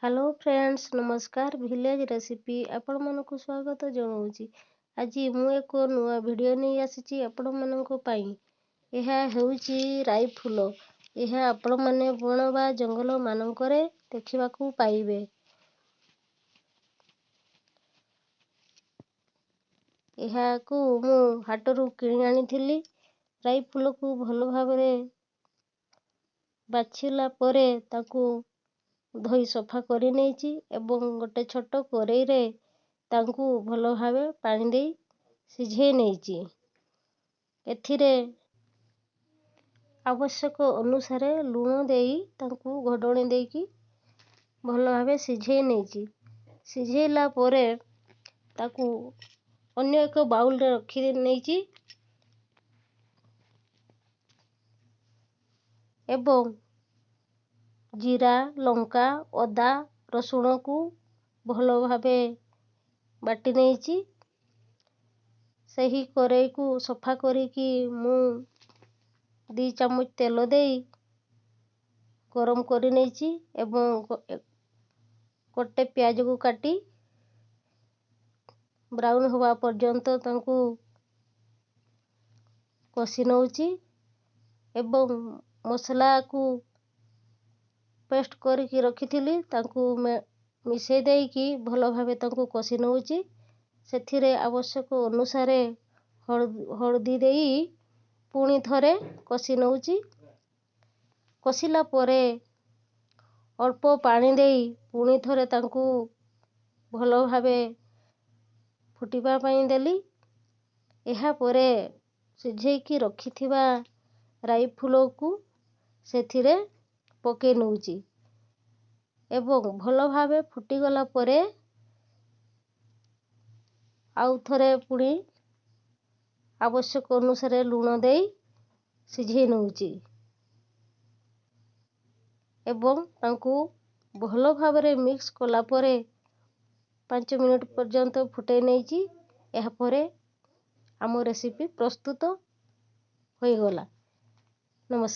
Hello friends, ନମସ୍କାର। Village recipe ଆପଣମାନଙ୍କୁ ସ୍ୱାଗତ ଜଣାଉଛି। ଆଜି ମୁଁ ଏକ ନୂଆ ଭିଡ଼ିଓ ନେଇ ଆସିଛି ଆପଣମାନଙ୍କ ପାଇଁ। ଏହା ହେଉଛି ରାଇ ଫୁଲ। ଏହା ଆପଣମାନେ ବଣ ବା ଜଙ୍ଗଲ ମାନଙ୍କରେ ଦେଖିବାକୁ ପାଇବେ। ଏହାକୁ ମୁଁ ହାଟରୁ କିଣି ଆଣିଥିଲି। ରାଇ ଫୁଲକୁ ଭଲ ଭାବରେ ବାଛିଲା ପରେ ତାକୁ ଧୋଇ ସଫା କରିନେଇଛି ଏବଂ ଗୋଟେ ଛୋଟ କରେଇରେ ତାଙ୍କୁ ଭଲ ଭାବେ ପାଣି ଦେଇ ସିଝେଇ ନେଇଛି। ଏଥିରେ ଆବଶ୍ୟକ ଅନୁସାରେ ଲୁଣ ଦେଇ ତାଙ୍କୁ ଘୋଡ଼ଣୀ ଦେଇକି ଭଲ ଭାବେ ସିଝେଇ ନେଇଛି। ସିଝେଇଲା ପରେ ତାକୁ ଅନ୍ୟ ଏକ ବାଉଲରେ ରଖି ନେଇଛି ଏବଂ ଜିରା, ଲଙ୍କା, ଅଦା, ରସୁଣକୁ ଭଲ ଭାବେ ବାଟି ନେଇଛି। ସେହି କରେଇକୁ ସଫା କରିକି ମୁଁ 2 ଚାମଚ ତେଲ ଦେଇ ଗରମ କରିନେଇଛି ଏବଂ ଗୋଟେ ପିଆଜକୁ କାଟି ବ୍ରାଉନ୍ ହେବା ପର୍ଯ୍ୟନ୍ତ ତାଙ୍କୁ କଷି ନେଉଛି ଏବଂ ମସଲାକୁ ପେଷ୍ଟ କରିକି ରଖିଥିଲି, ତାଙ୍କୁ ମିଶାଇ ଦେଇକି ଭଲ ଭାବେ ତାଙ୍କୁ କଷି ନେଉଛି। ସେଥିରେ ଆବଶ୍ୟକ ଅନୁସାରେ ହଳଦୀ ଦେଇ ପୁଣି ଥରେ କଷି ନେଉଛି। କଷିଲା ପରେ ଅଳ୍ପ ପାଣି ଦେଇ ପୁଣି ଥରେ ତାଙ୍କୁ ଭଲ ଭାବେ ଫୁଟିବା ପାଇଁ ଦେଲି। ଏହାପରେ ସିଝେଇକି ରଖିଥିବା ରାଇ ଫୁଲକୁ ସେଥିରେ ପକାଇ ନେଉଛି ଏବଂ ଭଲ ଭାବେ ଫୁଟିଗଲା ପରେ ଆଉ ଥରେ ପୁଣି ଆବଶ୍ୟକ ଅନୁସାରେ ଲୁଣ ଦେଇ ସିଝେଇ ନେଉଛି ଏବଂ ତାଙ୍କୁ ଭଲ ଭାବରେ ମିକ୍ସ କଲା ପରେ 5 ମିନିଟ୍ ପର୍ଯ୍ୟନ୍ତ ଫୁଟାଇ ନେଇଛି। ଏହାପରେ ଆମ ରେସିପି ପ୍ରସ୍ତୁତ ହୋଇଗଲା। ନମସ୍କାର।